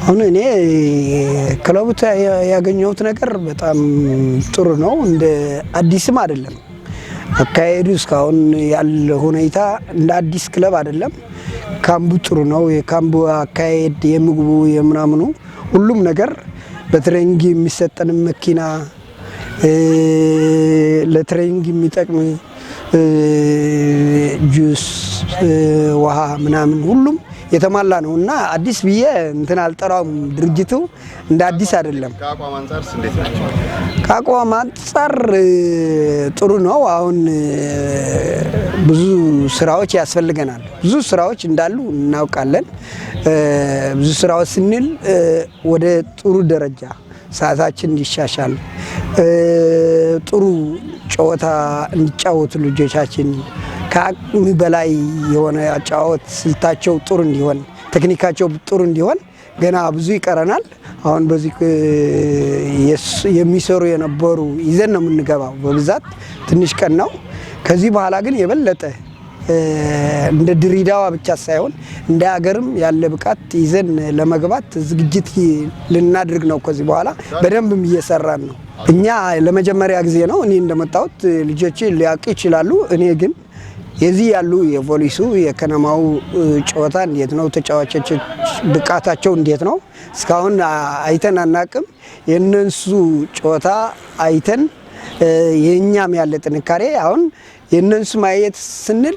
አሁን እኔ ክለቡ ያገኘሁት ነገር በጣም ጥሩ ነው። እንደ አዲስም አይደለም አካሄዱ፣ እስካሁን ያለ ሁኔታ እንደ አዲስ ክለብ አይደለም። ካምቡ ጥሩ ነው። የካምቡ አካሄድ፣ የምግቡ፣ የምናምኑ ሁሉም ነገር፣ በ training የሚሰጠን መኪና፣ ለ training የሚጠቅም ጁስ፣ ውሃ ምናምን ሁሉም የተሟላ ነው እና አዲስ ብዬ እንትን አልጠራውም። ድርጅቱ እንደ አዲስ አይደለም። ከአቋም አንጻርስ እንዴት ናቸው? ከአቋም አንጻር ጥሩ ነው። አሁን ብዙ ስራዎች ያስፈልገናል። ብዙ ስራዎች እንዳሉ እናውቃለን። ብዙ ስራዎች ስንል ወደ ጥሩ ደረጃ ሰዓታችን እንዲሻሻል፣ ጥሩ ጨዋታ እንዲጫወቱ፣ ልጆቻችን ከአቅም በላይ የሆነ አጨዋወት ስልታቸው ጥሩ እንዲሆን፣ ቴክኒካቸው ጥሩ እንዲሆን ገና ብዙ ይቀረናል። አሁን በዚህ የሚሰሩ የነበሩ ይዘን ነው የምንገባው። በብዛት ትንሽ ቀን ነው። ከዚህ በኋላ ግን የበለጠ እንደ ድሬዳዋ ብቻ ሳይሆን እንደ ሀገርም ያለ ብቃት ይዘን ለመግባት ዝግጅት ልናድርግ ነው። ከዚህ በኋላ በደንብም እየሰራን ነው። እኛ ለመጀመሪያ ጊዜ ነው እኔ እንደመጣሁት፣ ልጆቼ ሊያውቁ ይችላሉ። እኔ ግን የዚህ ያሉ የፖሊሱ የከነማው ጨዋታ እንዴት ነው፣ ተጫዋቾች ብቃታቸው እንዴት ነው እስካሁን አይተን አናቅም። የእነሱ ጨዋታ አይተን የእኛም ያለ ጥንካሬ፣ አሁን የእነሱ ማየት ስንል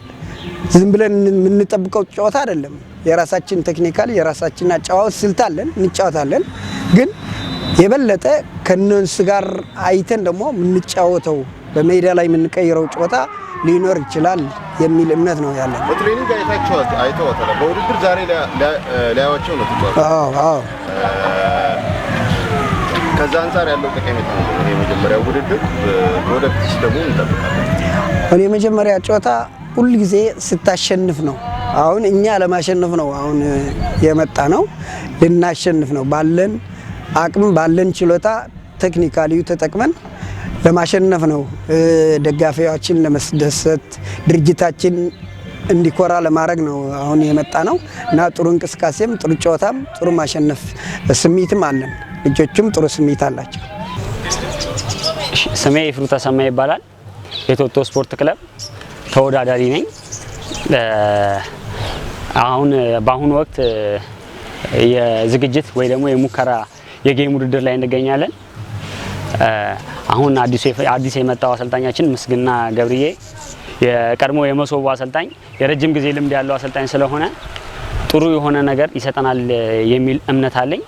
ዝም ብለን የምንጠብቀው ጨዋታ አይደለም። የራሳችን technical፣ የራሳችን አጨዋወት ስልት አለን፣ እንጫወታለን። ግን የበለጠ ከነሱ ጋር አይተን ደግሞ የምንጫወተው፣ በሜዳ ላይ የምንቀይረው ጨዋታ ሊኖር ይችላል የሚል እምነት ነው ያለን። በ training አይታቸዋል፣ አይተዋታል። በውድድር ዛሬ ሊያዩዋቸው ነው ተጫዋቾች። አዎ። ከዛ አንጻር ያለው ጠቀሜታ ነው ይሄ የመጀመሪያው ውድድር። ወደፊትስ ደግሞ እንጠብቃለን? አሁን የመጀመሪያ ጨዋታ ሁል ጊዜ ስታሸንፍ ነው። አሁን እኛ ለማሸነፍ ነው አሁን የመጣ ነው፣ ልናሸንፍ ነው። ባለን አቅም፣ ባለን ችሎታ technically ተጠቅመን ለማሸነፍ ነው። ደጋፊዎችን ለመስደሰት፣ ድርጅታችን እንዲኮራ ለማድረግ ነው አሁን የመጣ ነው እና ጥሩ እንቅስቃሴም፣ ጥሩ ጨዋታም፣ ጥሩ ማሸነፍ ስሜትም አለን። ልጆቹም ጥሩ ስሜት አላቸው። ስሜ ይፍሩ ተሰማ ይባላል። የቶቶ ስፖርት ክለብ ተወዳዳሪ ነኝ። አሁን በአሁኑ ወቅት የዝግጅት ወይ ደግሞ የሙከራ የ game ውድድር ላይ እንገኛለን። አሁን አዲስ የመጣው አሰልጣኛችን ምስግና ገብርዬ የቀድሞ የመሶቦ አሰልጣኝ፣ የረጅም ጊዜ ልምድ ያለው አሰልጣኝ ስለሆነ ጥሩ የሆነ ነገር ይሰጠናል የሚል እምነት አለኝ።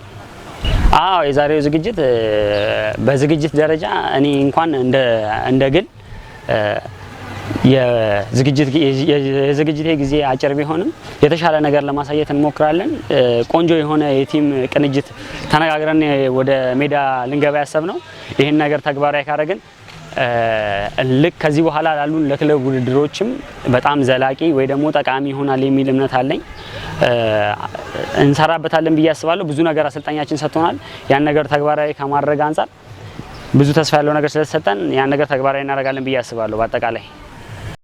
አዎ፣ የዛሬው ዝግጅት በዝግጅት ደረጃ እኔ እንኳን እንደ ግል የዝግጅቴ ጊዜ አጭር ቢሆንም የተሻለ ነገር ለማሳየት እንሞክራለን። ቆንጆ የሆነ የ team ቅንጅት ተነጋግረን ወደ ሜዳ ልንገባ ያሰብነው። ይህን ነገር ተግባራዊ ካደረግን ልክ ከዚህ በኋላ ላሉን ለክለብ ውድድሮችም በጣም ዘላቂ ወይ ደግሞ ጠቃሚ ይሆናል የሚል እምነት አለኝ። እንሰራበታለን ብዬ አስባለሁ። ብዙ ነገር አሰልጣኛችን ሰጥቶናል። ያን ነገር ተግባራዊ ከማድረግ አንጻር ብዙ ተስፋ ያለው ነገር ስለተሰጠን ያን ነገር ተግባራዊ እናደርጋለን ብዬ አስባለሁ። በአጠቃላይ